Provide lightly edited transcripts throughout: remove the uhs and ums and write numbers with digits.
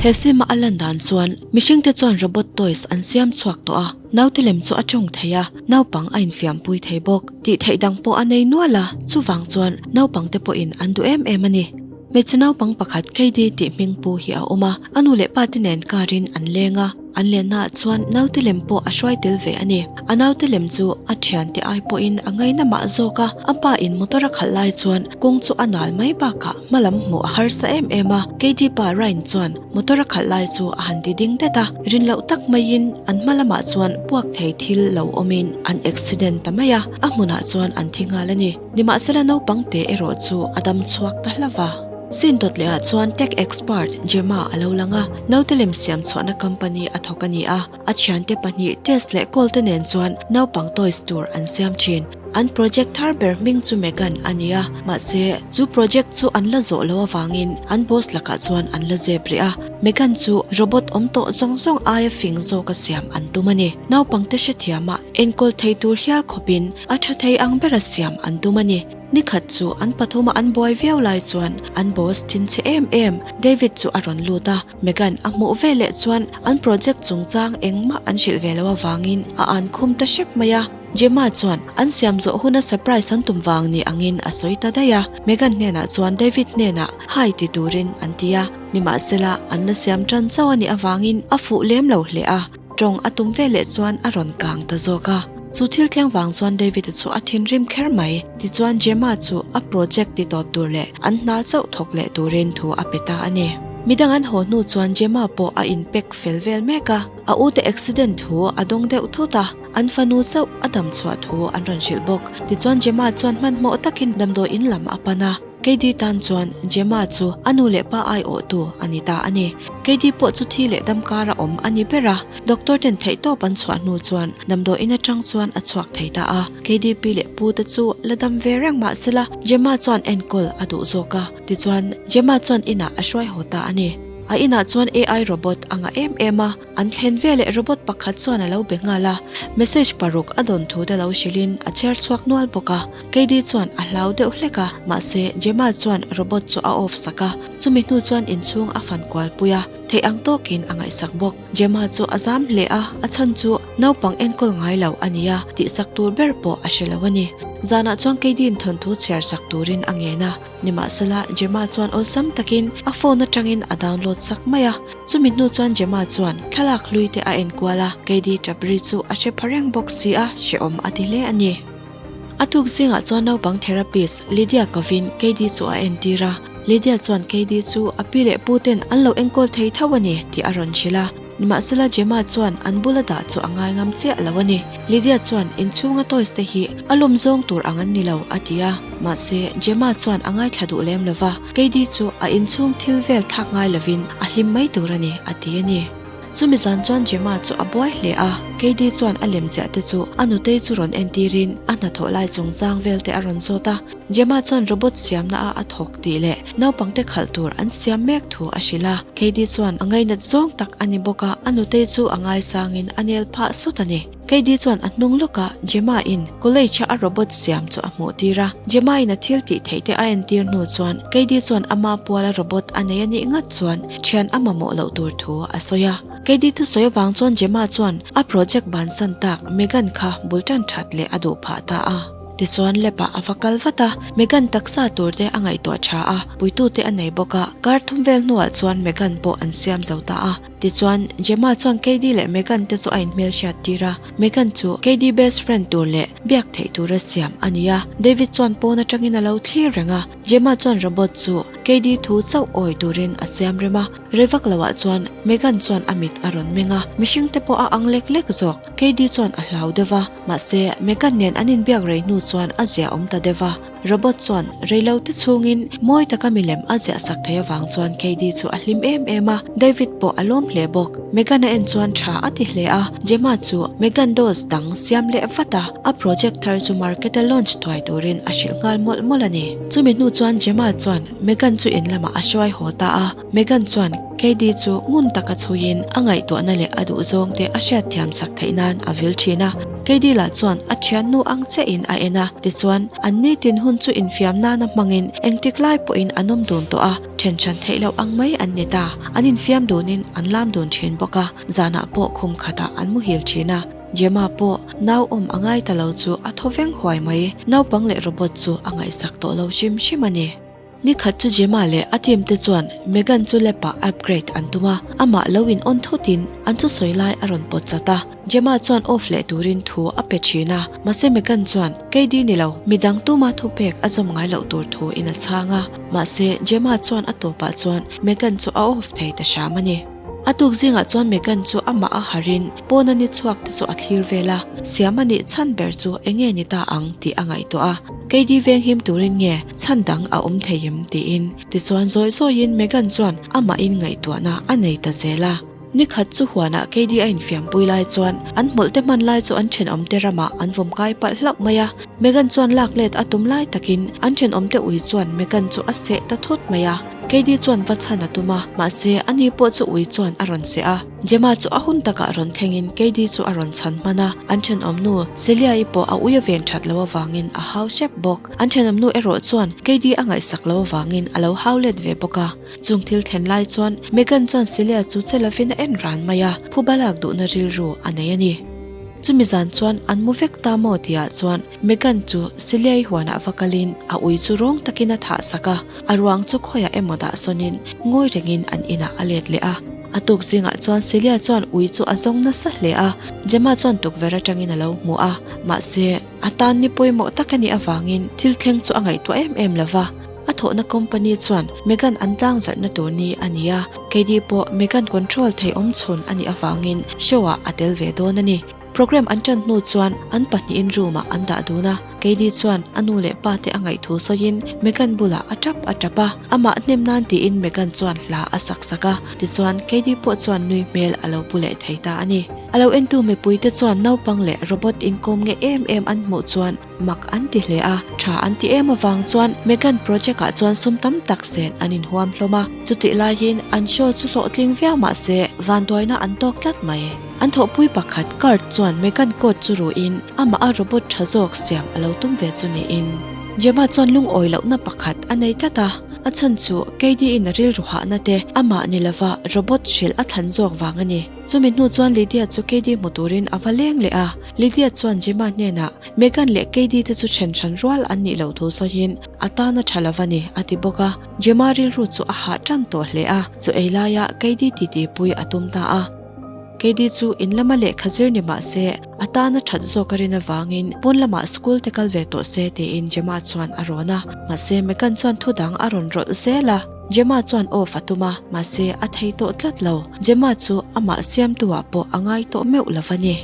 He film a a lan dan chuan mihringte chuan robot toys an siam chhuak tawh a, naute lem chu a tawng thei a, naupang a infiampui thei bawk. Tih theih dang pawh a nei nual a, chuvang chuan naupangte pawhin an duh em em a ni. Hmeichhe naupang pakhat Katie tih hming pu hi a awm a, a nu leh pa te nen car in an leng a, an lennaah chuan naute lem pawh a hruai tel ve a ni. A naute lem chu a thiante ai pawhin a ngaina mah zawk a, a pa in motor a khalh lai chuan kawng chu a nal mai bakah hma lam hmuh a harsa em em a. Katie pa Ryan chuan motor a khalh lai chu a han ti ding det a, rin loh tak maiin an hma lamah chuan puak thei thil lo awmin an accident ta mai a, a hmunah chuan an thi nghal a ni. Nimahsela naupang te erawh chu a dam chhuak ta hlauh va. Scene dawt leh ah chuan tech expert Gemma a lo lang a, naute lem siam chhuahna company a thawk a ni a. A thiante pahnih test leh call te nen chuan naupang toys tur an siam thin. An project thar ber hming chu Megan a ni a, mahse chu project chu an la zawh loh avangin an boss lakah chuan an la zep rih a. Megan chu robot awm tawh zawng zawng aia fing zawka siam an tum a ni. Naupangte hrethiama enkawl thei tur hial khawpin A tha thei ang bera siam an tum a ni. Nikhat chu an pathuma an buai viau lai chuan an boss thinchhe em em David chu a rawn lut a, Megan a hmuh ve leh chuan an project chungchang engmah an hrilh ve loh avangin a an khum ta hrep mai a. Gemma chuan an siam zawh huna surprise an tum vang ni angin a sawi ta daih a, Megan hnenah chuan David hnenah hi ti turin an ti a, nimahsela an la siam tan chauh a nih avangin a fuh lem lo hle a. Tawng a tum veleh chuan a rawn kang ta zawk a. Chu thil thleng vang chuan David-a chu a thinrim kher mai. Tichuan Gemma chu a project ti tawp tur leh an hna chauh thawk leh turin thu a pe ta a ni. Midang an haw hnu chuan Gemma pawh a inpack fel vel mek a. A ute accident thu a dawng deuh thut a, an fanu chauh a dam chhuah thu an rawn hrilh bawk. Tichuan Gemma chuan hmanhmawh takin damdawi in lam a pan a. Katie tan chuan Gemma chu a nu leh pa aiawhtu a ni ta a ni. Katie pawh chu thi leh dam kara awm a ni ber a, doctor ten theihtawp an chhuah hnu chuan damdawiin atang chuan a chhuak thei ta a. Katie pi leh pu te chu la dam ve reng mah sela Gemma chuan enkawl a duh zawk a, tichuan Gemma chuan inah a hruai haw ta a ni. A inah chuan AI robot a ngah em em a. An thlen veleh robot pakhat chuan a lo be nghal a, message paruk a dawn thu te lo hrilhin a chhiar chhuak nual bawk a. Katie chuan a hlau deuh hlek a, mahse Gemma chuan robot chu a off sak a, chumi hnu chuan inchhung a fan kual pui a, theih ang tawkin a ngaihsak bawk. Gemma chu a zam hle a, a chhan chu naupang enkawl ngai lo a ni a, tihsak tur ber pawh a hre lo a ni. Zanah chuan Katie-in thawnthu chhiar sak turin a ngen a. Nimahsela, Gemma chuan awlsam takin a phone atangin a download sak mai a. Chumi hnu chuan Gemma chuan thlalak hlui te a enkual a, Katie tap ri chu a hre pha reng bawk si a, hrehawm a ti hle a ni. A tuk zingah chuan naupang therapist Lydia kovin Katie chu a entir a. Lydia chuan Katie chu a pi leh pu ten an lo enkawl thei tho a ni tih a rawn hrilh a. Nimahsela Gemma chuan an bula dah chu a ngai ngam chiah lo a ni. Lydia chuan inchhunga toys te hi a lawm zawng tur ang an ni lo a ti a. Mahse, Gemma chuan a ngaithla duh lem lo va, Katie chu a inchhung thil vel thak ngai lovin a hlim mai tur a ni a ti a ni. Chumi zan chuan Gemma chu a buai hle a, Katie chuan a lemziah te chu a nutei chu rawn entirin a hnathawh lai chungchang vel te a rawn zawt a. Gemma chuan robot siamna a a thawk tih leh naupangte khalh tur an siam mek thu a hrilh a. Katie chuan a ngainat zawng tak a ni bawk a, a nutei chu a ngaisangin a nel phah sawt a ni. Katie chuan a hnung lawkah Gemma in college a a robot siam chu a hmuh tir a. Gemma in a thil tih theih te a entir hnu chuan Katie chuan ama puala robot a nei a nih ngat chuan thian a mamawh loh tur thu a sawi a. Katie thusawi avang chuan Gemma chuan a project bansan tak Megan kha bul tan that leh a duh phah ta a. Tichuan lab-ah a va kal vat a, Megan taksa tur te a ngaihtuah tha a, puitu te a nei bawk a, kar thum vel hnuah chuan Megan pawh an siam zo ta a. Tichuan Gemma chuan Katie leh Megan te chu a inhmel hriat tir a, Megan chu Katie best friend tur leh biak theih tura siam a ni a, David chuan pawn atangin a lo thlir reng a, Gemma chuan robot chu Katie thu chauh awi turin a siam rem a, rei vak loah chuan Megan chuan a mit a rawn meng a, mihring te pawh a ang lek lek zawk, Katie chuan a hlau deuh va. Mahse, Megan nen an inbiak rei hnu chuan a ziah awm ta deuh a. Robot chuan reilo te chhungin mawi taka milem a ziah sak thei avang chuan Katie chu a hlim em em a, David pawh a lawm hle bawk. Megan a en chuan tha a ti hle a, Gemma chu Megan dolls dang siam leh vat a, a project thar chu market a launch thuai turin a hrilh nghal mawlh mawlh a ni. Chumi hnu chuan Gemma chuan Megan chu in lamah a hruai haw ta a, Megan chuan Katie chu ngun taka chhuiin a ngaihtuahna leh a duhzawng te a hriatthiam sak theih nan a vil thin a. Katie lah chuan a thiannu ang chiahin a en a, tichuan an nitin hun chu infiam nana hmangin engtik lai pawhin an awm dun tawh a, then hran theih loh ang mai an ni ta. An infiam dunin an lam dun thin bawk a, zanah pawh khum khatah an muhil thin a. Gemma pawh nau awm a ngai ta lo chu a thaw veng huai mai, naupang leh robot chu a ngaihsak tawh lo hrim hrim a ni. Ni khat chu Gemma leh a team te chuan Megan chu lab ah upgrade an tum a, amah lo in on thut in an thusawi lai a rawn pawt chat a. Gemma chuan off leh turin thu a pe thin a, mahse Megan chuan Katie ni lo, midang tuma thupek a zawm ngai loh tur thu in a chhang a, mahse Gemma chuan a tawpah chuan Megan chu a off thei ta hram a ni. A tuk zingah chuan Megan chu amah a harin pawn a ni chhuak te chu a thlir vel a, siam a nih chhan ber chu eng nge ni ta ang tih a ngaihtuah a. Katie veng him turin nge chhan dang a awm thei em tiin. Tichuan zawi zawiin Megan chuan amahin ngaihtuahna a nei ta zel a. Ni khat chu huanah Katie a infiampui lai chuan an hmawlh te hman lai chu an thenawmte ramah an vawm kai palh hlauh mai a. Megan chuan lak let a tum lai takin an thenawmte ui chuan Megan chu a seh ta thut mai a. Katie chuan va chhan a tum a, mahse ani pawh chu ui chuan a rawn seh a. Gemma chu a hun takah rawn thlengin Katie chu a rawn chhan hman a, an thenawmnu Celia-i pawh a ui a ven that loh avangin a hau hrep bawk. An thenawmnu erawh chuan Katie a ngaihsak loh avangin a lo hau let ve bawk a. Chung thil thlen lai chuan Megan chuan Celia chu che lovin a en ran mai a, phuba lak duhna rilru a nei a ni. Chumi zan chuan an mu vek ta maw tihah chuan Megan chu Celia-i huanah va kalin a ui chu rawng takin a thah sak a. A ruang chu khawiah emaw dah sawnin ngawi rengin an inah a let leh a. A tuk zingah chuan Celia chuan ui chu a zawng nasa hle a, Gemma chuan tukverh atangin a lo hmu a. Mahse, a tan ni pawimawh tak a nih avangin thil thleng chu a ngaihtuah em em lo va. A thawhna company chuan Megan an tlangzarhna tur ni a ni a, Katie pawh Megan control thei awmchhun a nih avangin show-ah a tel ve dawn a ni. Program an ṭan hnu chuan an pahnihin room-ah an dah dun a, Katie chuan a nu leh pa te a ngaihthu sawiin Megan bulah a ṭap a ṭap a, amah hnem nan tiin Megan chuan hla a sak sak a, tichuan Katie pawh chuan nui hmel a lo pu leh thei ta a ni. A lo entu mipuite chuan naupang leh robot inkawm nge em em an hmuh chuan mak an ti hle a, tha an ti em avang chuan Megan project ah chuan sum tam tak sen an inhuam hlawm a, chutih laiin an show chu hlawhtling viau mah se vanduaina an tawk tlat mai. An thawhpui pakhat Kurt chuan Megan coat chu ruhin amah a robot tha zawk siam a lo tum ve chu niin Gemma chuan lungawi lohna pakhat a nei tlat a, a chhan chu Katie in a rilru hahna te amah ni lova robot hrilh a thlan zawk vang a ni. Chumi hnu chuan Lydia chu Katie hmu turin a va leng leh a, Lydia chuan Gemma hnenah Megan leh Katie te chu then hran rual an nih loh thu sawiin a tan a tha lo a ni a ti bawk a, Gemma rilru chu a hah tan tawh hle a, chu ei laia Katie titi pui a tum ta a. Katie chu in lama lehkha zir ni mah se a tan a that zawk a rin avangin pawn lamah school te kal ve tawh se tiin Gemma chuan a rawn a, mahse Megan chuan thu dang a rawn rawlh zel a. Gemma chuan off a tum a, mahse a thei tawh tlat lo. Gemma chu amah siamtu ah pawh a ngai tawh meuh lo a ni.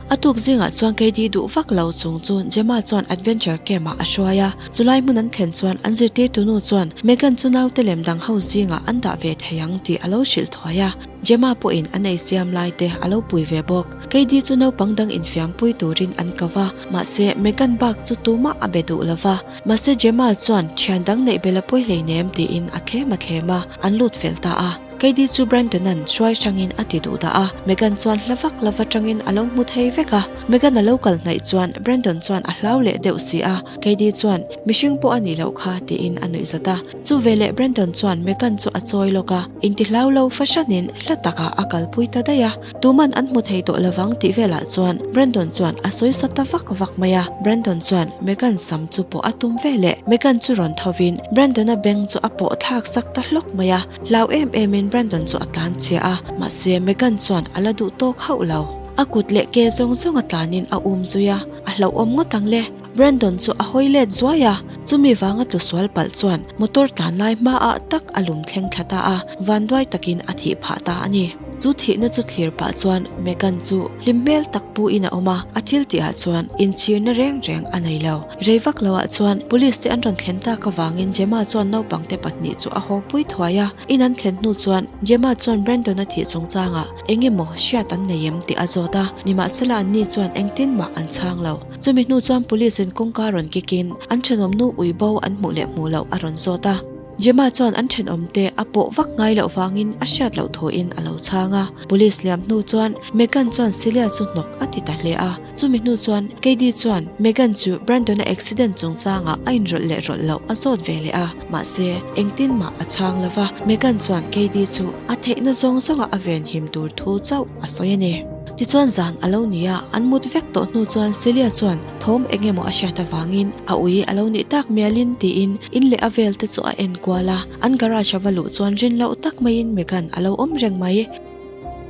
A tuk zingah chuan Katie duh vak lo chung chu Gemma chuan adventure camp ah a hruai a, chulai hmun an thlen chuan an zirtirtu nu chuan Megan chu naute lem dang ho zingah an dah ve thei ang tih a lo hrilh thuai a. Gemma pawhin an ei siam lai te a lo pui ve bawk. Katie chu naupang dang infiampui turin an ko va, mahse Megan bak chu tumah a be duh lo va. Mahse Gemma chuan thian dang neih bel a pawi hleinem tiin a thlem a thlem a, an lut fel ta a. Katie chu Brandon-a'n hruai hrangin a ti duh dah a, Megan chuan hla vak lova tangin a lo hmu thei vek a. Megan a lo kal hnaih chuan Brandon chuan a hlau leh deuh si a, Katie chuan mihring pawh a nih loh kha tiin a nuih zat a. Chu veleh Brandon chuan Megan chu a chawi lawk a, intihlau lo fahranin hla takah a kalpui ta daih a. Tuman an hmu thei tawh lovang tih velah chuan Brandon chuan a sawi sa ta vak vak mai a. Brandon chuan Megan sam chu pawh a tum veleh Megan chu rawn thovin Brandon-a beng chu a pawh thlak sak ta hlawk mai a. Hlau em emin Brandon chu a tlan chhia a, mahse Megan chuan a la duh tawk hauh lo. A kut leh ke zawng zawng a tlanin a um zui a, a hlauhawm ngawt ang le. Brandon chu a hawi let zuai a, chumi vanga tlu sual palh chuan motor tlan lai hmaah tak a lum thleng thla ta a, vanduai takin a thih phah ta a ni. Chu thihna chu thlir pah chuan Megan chu hlim hmel tak puin a awm a, a thil tihah chuan inchhirna reng reng a nei lo. Rei vak loah chuan police te an rawn thlen tak avangin Gemma chuan naupangte pahnih chu a haw pui thuai a, in an thlen hnu chuan Gemma chuan Brandon-a thih chungchangah eng emaw hriat an nei em tih a zawt a, nimahsela anni chuan engtin mah an chhang lo. Chumi hnu chuan police in kawngka rawn kick in an thenawm nu ui bo an hmuh leh hmuh loh a rawn zawt a. Gemma chuan an thenawmte a pawh vak ngai loh vangin a hriat loh thuin a lo chhang a. Police liam hnu chuan Megan chuan Celia chu hnawk a ti ta hle a. Chumi hnu chuan Katie chuan Megan chu Brandon-a accident chungchangah a inrawlh leh rawlh loh a zawt ve leh a. Mahse, engtin mah a chhang lo va, Megan chuan Katie chu a theihna zawng zawnga a venhim tur thu chauh a sawi a ni. Tichuan zan a lo ni a, an mut vek tawh hnu chuan Celia chuan thawm eng emaw a hriat avangin a ui a lo nih tak mialin tiin in leh a vel te chu a en kual a, an garage a va luh chuan rin loh tak maiin Megan a lo awm reng mai.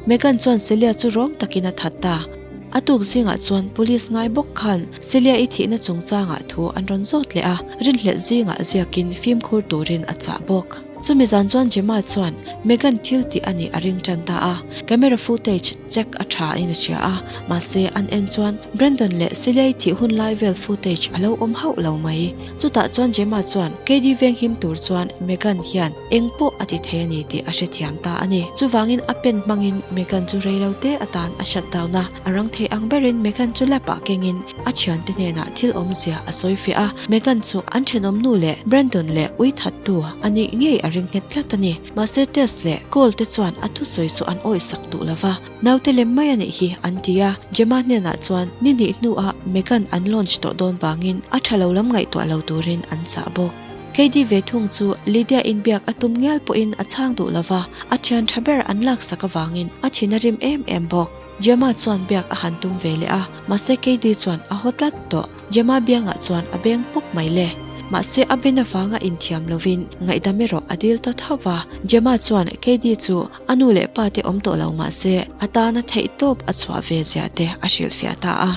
Megan chuan Celia chu rawng takin a that ta. A tuk zingah chuan police ngai bawk khan Celia i thihna chungchangah thu an rawn zawt leh a, rinhlelh zingah ziakin fimkhur turin a chah bawk. Chumi zan chuan Gemma chuan Megan thil tih a nih a ring tan ta a, camera footage check a tha in a hria a, mahse an en chuan Brandon leh Celia-i thih hun lai vel footage a lo awm hauh lo mai. Chutah chuan Gemma chuan Katie venghim tur chuan Megan hian eng pawh a ti thei a ni tih a hrethiam ta a ni. Chuvangin a pen hmangin Megan chu reilote atan a shut down a, a rang thei ang berin Megan chu lap ah kengin a thiante hnenah thil awmzia a sawi fiah a, Megan chu an thenawm nu leh Brandon leh ui thattu a nih ngei a ring nghet tlat a ni. Mahse Tess leh Cole te chuan a thusawi chu an awihsak duh lo va, naute lem mai a nih hi an ti a, Gemma hnenah chuan ni hnih hnuah Megan an launch tawh dawn vangin a tha lo lam ngaihtuah lo turin an chah bawk. Katie ve thung chu Lydia inbiak a tum ngial pawhin a chhang duh lo va, a thian tha ber an laksak avangin a thin a rim em em bawk. Gemma chuan biak a han tum ve leh a, mahse Katie chuan a haw tlat tawh. Gemma biangah chuan a beng pawp mai le. Mahse a ben avanga inthiam lovin ngaihdam erawh a dil ta tho va. Gemma chuan Katie chu a nu leh pa te awm tawh lo mahse a tana theihtawp a chhuah ve zia te a hrilhfiah ta a.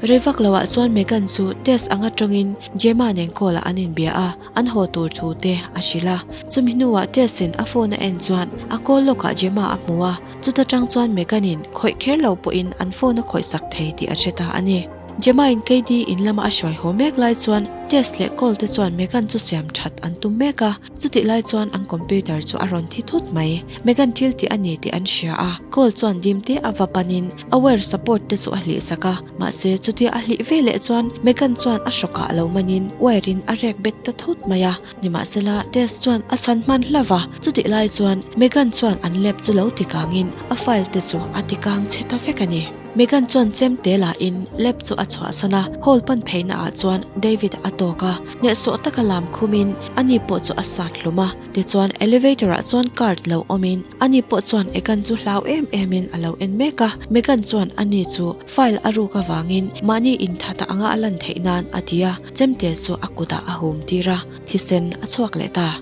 Rei vak loah chuan Megan chu test anga tawngin Gemma nen call ah an inbia a, an haw tur thu te a hrilh a. Chumi hnuah test in a phone a en chuan a call lawkah Gemma a hmu a, chuta tang chuan Megan in khawih kher lo pawhin an phone a khawih sak thei tih a hre ta a ni. Gemma in Katie in lama a hruai haw mek lai chuan test leh call te chuan Megan chu siam that an tum mek a. Chutih lai chuan an computer chu a rawn thi thut mai. Megan thil tih a ni tih an hria a, call chuan dim te a va panin a wire support te chu a hlih sak a, mahse chutia a hlih ve leh chuan Megan chuan a hrawkah lo manin wire in a rek bet ta thut mai a. Nimahsela test chuan a chhan hman hlauh a, chutih lai chuan Megan chuan an lab chu lo tikangin a file te chu a tikang chhe ta vek a ni. Megan chuan chem te la in lab chu a chhuahsan a, hall pan pheina ah chuan David a tawk a, hnehsawh taka lam khum in ani pawh chu a sat hlum a, tichuan elevator ah chuan card lo awm in ani pawh chuan Egan chu hlau em em in a lo en mek a, Megan chuan ani chu file a ruk avangin mahni inthat a anga a lan theih nan a ti a, chemte chu a kutah a hum tir a, thisen a chhuak leh ta.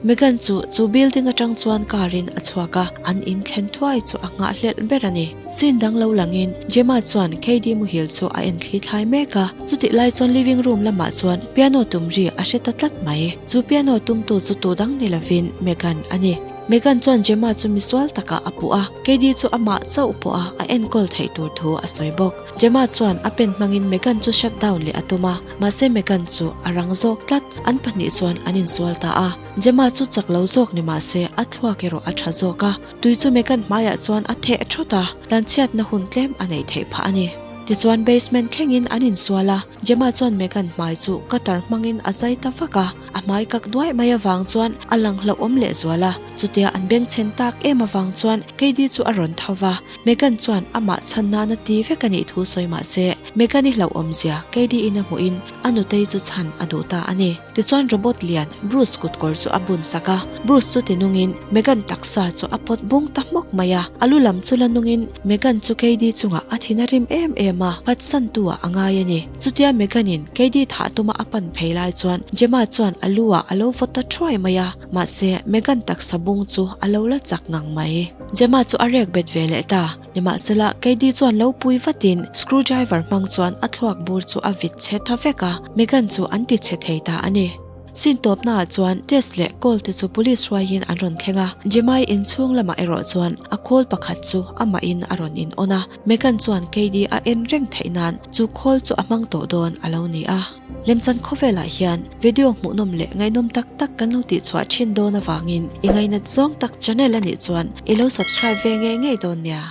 Megan chu chu building atang chuan car in a chhuak a, an in thlen thuai chu a nghahhlelh ber a ni. Scene dang lo langin Gemma chuan Katie muhil chu a en thli thlai mek a, chutih lai chuan living room lamah chuan piano tum ri a hre ta tlat mai. Chu piano tumtu chu tu dang ni lovin Megan a ni. Megan chuan Gemma chu misual takah a puh a, Katie chu amah chauh pawha a enkawl theih tur thu a sawi bawk. Gemma chuan a pen hmangin Megan chu shut down leh a tum a, mahse Megan chu a rang zawk tlat. An pahnih chuan an insual ta a, Gemma chu chak lo zawk ni mahse a thluak erawh a tha zawk a, tui chu Megan hmaiah chuan a theh thawt a, tlanchhiatna hun tlem a neih theih phah a ni. Tichuan basement thlengin an insual a, Gemma chuan Megan hmai chu cutter hmangin a zai ta vak a, a hmai kak nuaih mai avang chuan a lang hlauhawm lehzual a, chutia an bengchhen tak em avang chuan Katie chu a rawn tho va, Megan chuan amah chhan nana ti vek a nih thu sawi mahse Megan i hlauhawm zia Katie in a hmuhin a nutei chu chhan a duh ta a ni. Tichuan robot lian Bruce kutkawr chu a bun sak a, Bruce chu ti nungin Megan taksa chu a pawt bung ta hmawk mai a, a lu lam chu la nungin Megan chu Katie chungah a thin a rim em em a, phatsantu ah a ngai a ni. Chutia Megan in Katie thah tuma a pan phei lai chuan Gemma chuan a lu ah a lo vaw ta thuai mai a, mahse Megan taksa bung chu a lo la chak ngang mai. Gemma chu a rek bet ve leh ta. Nimahsela, Katie chuan lo pui vatin screw driver hmang chuan a thluak bur chu a vit chhe ta vek a, Megan chu an ti chhe thei ta a ni. Sin tawpnaah chuan Tess leh Cole te chu police hruaiin an rawn thleng a, Jemai inchhung lamah erawh chuan a khawl pakhat chu amahin a rawn in on a, Megan chuan Katie a en reng theih nan chu khawl chu a hmang tawh dawn a lo ni a. Lemchan khawvelah hian video hmuhnawm leh ngaihnawm tak tak kan lo tihchhuah thin dawn avangin i ngainat zawng tak channel a nih chuan i lo subscribe ve ngei ngei dawn nia.